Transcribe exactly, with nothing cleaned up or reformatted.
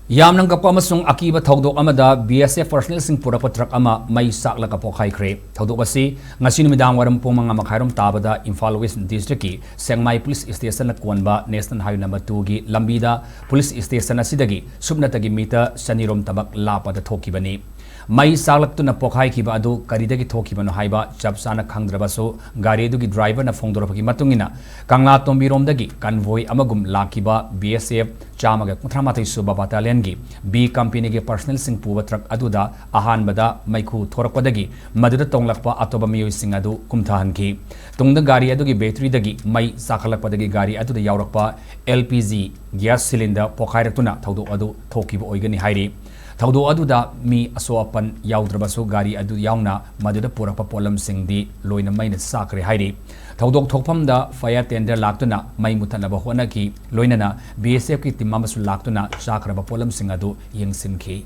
ꯌꯥꯝꯅ ꯉꯛꯄ ꯑꯃꯁꯨꯡ ꯑꯀꯤꯕ ꯊꯧꯗꯣꯛ ꯑꯃꯗ B S F personnelꯁꯤꯡ ꯄꯨꯔꯛꯄ truck ꯑꯃ ꯃꯩ ꯆꯥꯛꯂꯒ ꯄꯣꯈꯥꯏꯈ꯭ꯔꯦ꯫ ꯊꯧꯗꯣꯛ ꯑꯁꯤ ꯉꯁꯤ ꯅꯨꯃꯤꯗꯥꯡ ꯋꯥꯏꯔꯝ ꯄꯨꯡ ꯃꯉꯥ ꯃꯈꯥꯏꯔꯣꯝ ꯇꯥꯕꯗ ꯏꯝꯐꯥꯜ West districtꯀꯤ ꯁꯦꯛꯃꯥꯏ police stationꯅ ꯀꯣꯟꯕ National Highway number twoꯒꯤ ꯂꯝꯕꯤꯗ police station ꯑꯁꯤꯗꯒꯤ ꯁꯨꯞꯅꯇꯒꯤ meter ꯆꯅꯤꯔꯣꯝ ꯇꯃꯛ ꯂꯥꯞꯄꯗ ꯊꯣꯛꯈꯤꯕꯅꯤ꯫ ꯃꯩ ꯆꯥꯛꯂꯛꯇꯨꯅ ꯄꯣꯈꯥꯏꯈꯤꯕ ꯑꯗꯨ ꯀꯔꯤꯗꯒꯤ ꯊꯣꯛꯈꯤꯕꯅꯣ ꯍꯥꯏꯕ ꯆꯞ ꯆꯥꯅ ꯈꯪꯗ꯭ꯔꯕꯁꯨ, ꯒꯥꯔꯤ ꯑꯗꯨꯒꯤ driverꯅ ꯐꯣꯡꯗꯣꯔꯛꯄꯒꯤ ꯃꯇꯨꯡ ꯏꯟꯅ, ꯀꯪꯂꯥꯇꯣꯝꯕꯤꯔꯣꯝꯗꯒꯤ convoy ꯑꯃꯒꯨꯝ ꯂꯥꯛꯈꯤꯕ B S F ꯆꯥꯝꯃꯒ ꯀꯨꯟꯊ꯭ꯔꯥ ꯃꯥꯊꯣꯏ ꯁꯨꯕ battalionꯒꯤ B companyꯒꯤ personnelꯁꯤꯡ ꯄꯨꯕ truck ꯑꯗꯨꯗ ꯑꯍꯥꯟꯕꯗ ꯃꯩꯈꯨ ꯊꯣꯔꯛꯄꯗꯒꯤ ꯃꯗꯨꯗ ꯇꯣꯡꯂꯛꯄ ꯑꯇꯣꯞꯄ ꯃꯤꯑꯣꯏꯁꯤꯡ ꯑꯗꯨ ꯀꯨꯝꯊꯍꯟꯈꯤ꯫ ꯇꯨꯡꯗ ꯒꯥꯔꯤ ꯑꯗꯨꯒꯤ batteryꯗꯒꯤ ꯃꯩ ꯆꯥꯛꯈꯠꯂꯛꯄꯗꯒꯤ ꯒꯥꯔꯤ ꯑꯗꯨꯗ ꯌꯥꯎꯔꯛꯄ L P G gas cylinder ꯄꯣꯈꯥꯏꯔꯛꯇꯨꯅ ꯊꯧꯗꯣꯛ ꯑꯗꯨ ꯊꯣꯛꯈꯤꯕ ꯑꯣꯏꯒꯅꯤ ꯍꯥꯏꯔꯤ꯫ ꯊꯧꯗꯣꯛ ꯑꯗꯨꯗ ꯃꯤ ꯑꯁꯣꯛ ꯑꯄꯟ ꯌꯥꯎꯗ꯭ꯔꯕꯁꯨ, ꯒꯥꯔꯤ ꯑꯗꯨ ꯌꯥꯎꯅ ꯃꯗꯨꯗ ꯄꯨꯔꯛꯄ ꯄꯣꯠꯂꯝꯁꯤꯡꯗꯤ ꯂꯣꯏꯅ ꯃꯩꯅ ꯆꯥꯛꯈ꯭ꯔꯦ ꯍꯥꯏꯔꯤ꯫ ꯊꯧꯗꯣꯛ ꯊꯣꯛꯐꯝꯗ fire tender ꯂꯥꯛꯇꯨꯅ ꯃꯩ ꯃꯨꯊꯠꯅꯕ ꯍꯣꯠꯅꯈꯤ꯫ ꯂꯣꯏꯅꯅ B S Fꯀꯤ team ꯑꯃꯁꯨ ꯂꯥꯛꯇꯨꯅ ꯆꯥꯛꯈ꯭ꯔꯕ ꯄꯣꯠꯂꯝꯁꯤꯡ ꯑꯗꯨ ꯌꯦꯡꯁꯤꯟꯈꯤ꯫